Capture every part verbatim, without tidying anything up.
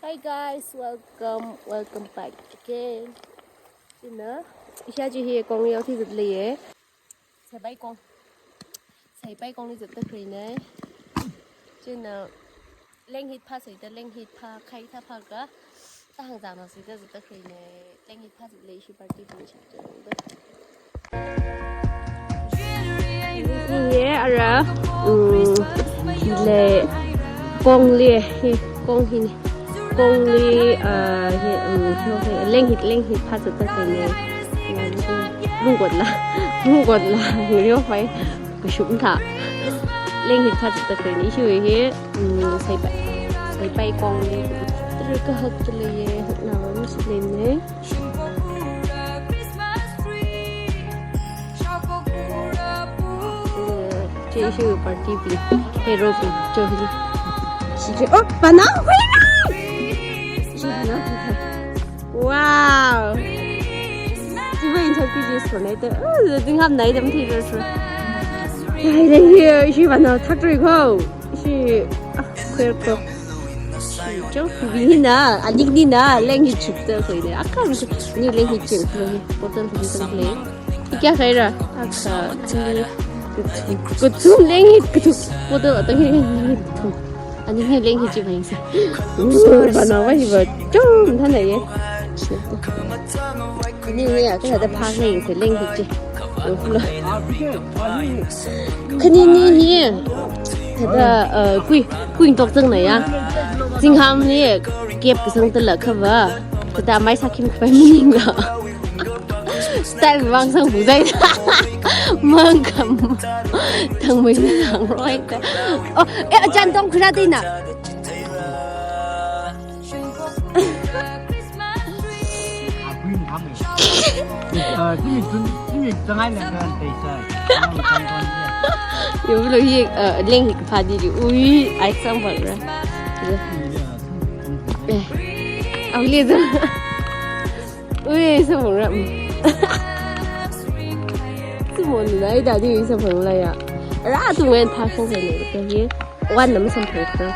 Hi guys, welcome, welcome back again. China, isha chi hi kong yau thi zat leiye. Saipai kong. Saipai kongli zatda khalei nei. China, leng hit pha saida, leng hit pha, khai tha pha ka. Ta hang zang na saida zatda khalei nei. Leng hit pha zat lei shi party bing shi zat da. Ye, ara, mm, hi lei, kongli, hi, kong hi ni. Kongli, ah, hi, mm, hi, hi, leng hit, leng hit pha zatda khalei nei. Lungkot la, lungkot la, ngriyo pai, kashum tha. Leng hit pha zatda khalei nei, ishiwui hi, mm, saipai, saipai kongli. Tara kahak chi leiye, hakna wam chi lei nei. Chi ishiwui party bing, hero bing, cho hi. Chi chi, oh, pana, wow. Chi ba interview chi so nei te, oh, ding ham nei dam thi ro so. Ai, dai hi, shi pana thak ri ko. Shi, ah, kwer ko. Shi, cho, bing hi na, adik ni na, leng hi chip ta koi de. Aka, ni leng hi chip, bottle hi sang le. Kya khai ra? Akha, kathum, kathum leng hi, kathum. Bottle atang hi leng hi kathum. Ani hi leng hi chi bang sa. Bana wa hi ba, chum, tha na ye. Ani ni ya, kaya da pha leng hi, leng hi chi. Khani ni hi. Thada, uh, kui, kui tok zang na ya. Zingham ni, kep kasang tala kha ba. Thada mai sa khim khavai maning la. Style vang sang bu zai. Mang kam. Thang mai na lang roi ta. Oh, eh, ajan tong khura di na. Yo, lo hi, uh, leng hi kapha di di. Ui, ai sang bang ra. Eh. Au le zang. Ui, samphang ra. Samphang na, ida di samphang la ya. Ra tu ngen pha khong ne, ka hi. Wan nam samphang ra.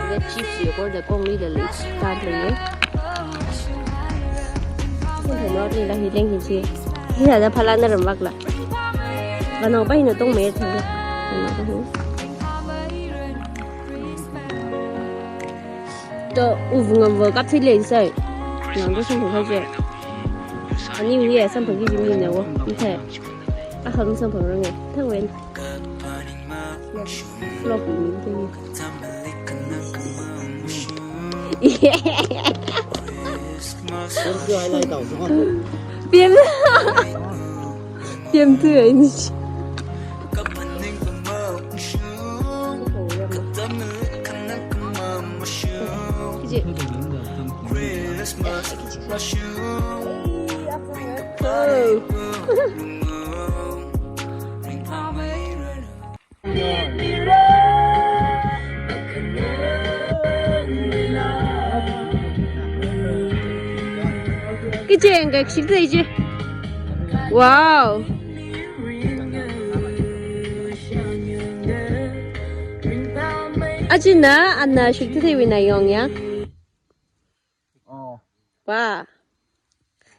Ida chips yo ko da kongli da le, kan le ye. Samphang ra ni la hi leng hi chi. Hi da phala na ram bak la. Ba nao pa hi na tong me thang. Ba nao pa hi. To, uvung am va kap thei lei sai. Nang to samphang khai je. Ani wi ya samphang ki jimi na wo. Ithai. Aham samphang rang e. Thang wen. Flop mi te. Piam. Piam tu ya ini. Kiji. Oh. Kacheng kashik thei chi. Wow. Achina, ana shik theiwui na yong ya. Oh. Wow.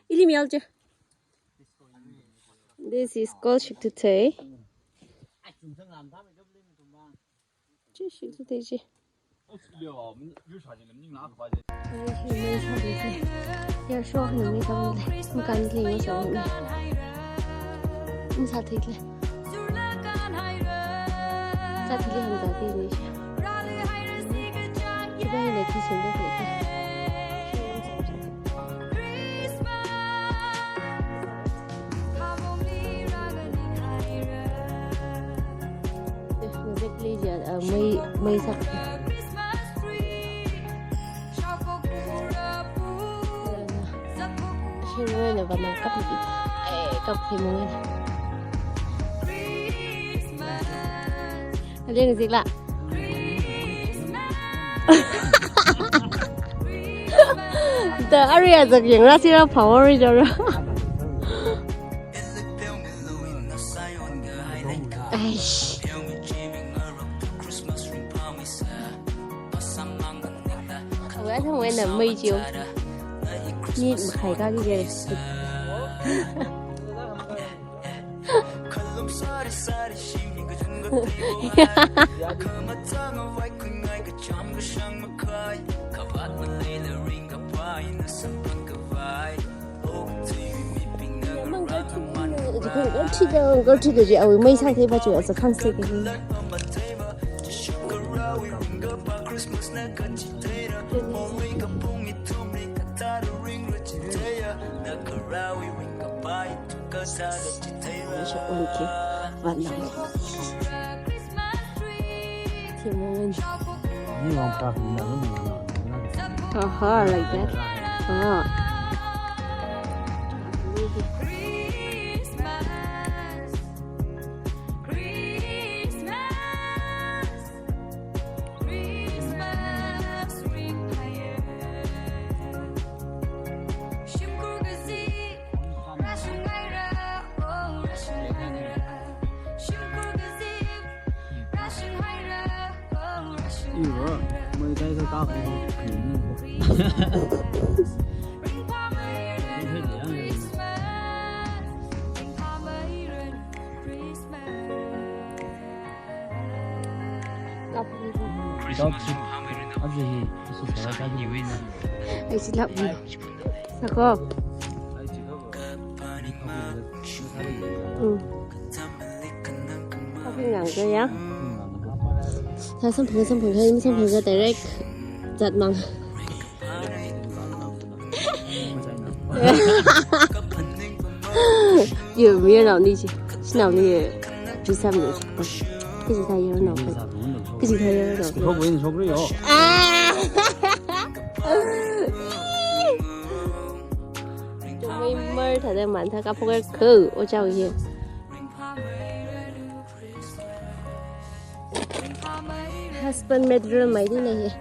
Ili mial je. This is called shiktuthei. Chi shiktuthei chi. Ai, hi mei sa de chi. Ya sho ni mei sa de. Mkan de mei sa de. Msa thik le. Sa thik le ham ta de ni. Iba hi le kitchen de de. Exactly, ja, uh, mei, mei sak. Shirwena ba nang kap ni. Eh, kap hi mong. Aleng zik la. Da aria zak yang ra sira power jara. Aish. Thangwui eina mei chi. Ni makhai ka ki jere. Uncle Tito, Uncle Tito ji awui mei sāthei pa chu asa khangse ke. Aha, like that. Ah. Sako. Mm. Kapi ngang ko ya. Sa samphang, samphang, samphang direct. Zat mang. Yo, mi nao ni chi. Chi nao ni. Chi sam ni. Kaji thā yo nao. Kaji thā yo nao. Ah. Mai mar thāda man thā ka phok ko o chao ye. Husband material mai di na ye.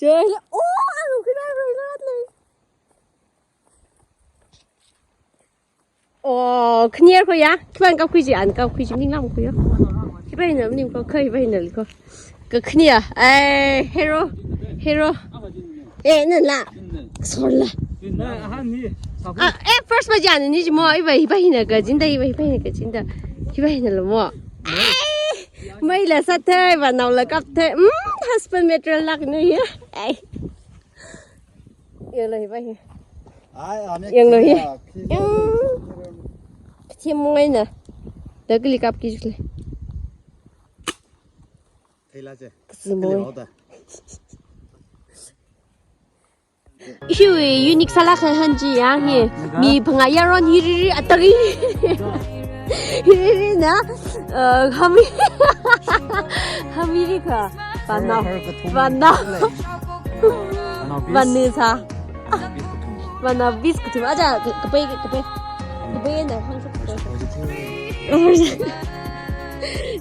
Choi, oh, ang kira roi rat lei. Oh, khaniar ko ya. Khipāna kapkhui chi, ana kapkhui chi, ning lam ko ya. Khipā hina ning ko, khipā hina ko. Ka khania, ai, hero, hero. Eh, nala. Sorry la. Ah, eh, first pa jan ni mo, iva, iva hina kajinda, iva, iva hina kajinda. Iva hina lo mo. Ai, mai la sāthei, va nao la kapthei. Hmm, husband material lak ni ya. Ai. Yanglo hi pa hi. Ai, ame yanglo hi. Khi, khi, khi. Yang. Khi mungai na. Da kali kapki jule. Thei la che. Kasi mo. Kali bao ta. Ishiwui unique sālak kahāng chi ya hi. Ah, mi phangā yaron hi riri atari. Hi riri na, uh, hami. Hami ri ka. Vana. Vana. Vana sa. Vana bis kathum. Aja, kapai, kapai. Kapai na hang sa.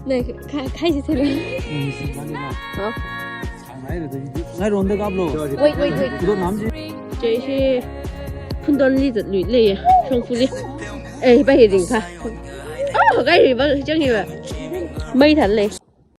Na, ka, kai si thele. Oh. Ngai ronda kaplo. Wait, wait, wait. Kudo nam ji. Che shi Phundon li zatlui lei ya. Shongfa li. Eh, hi pa hi ringphā. Oh, kai ri pa chang hi pa. Mai thālei.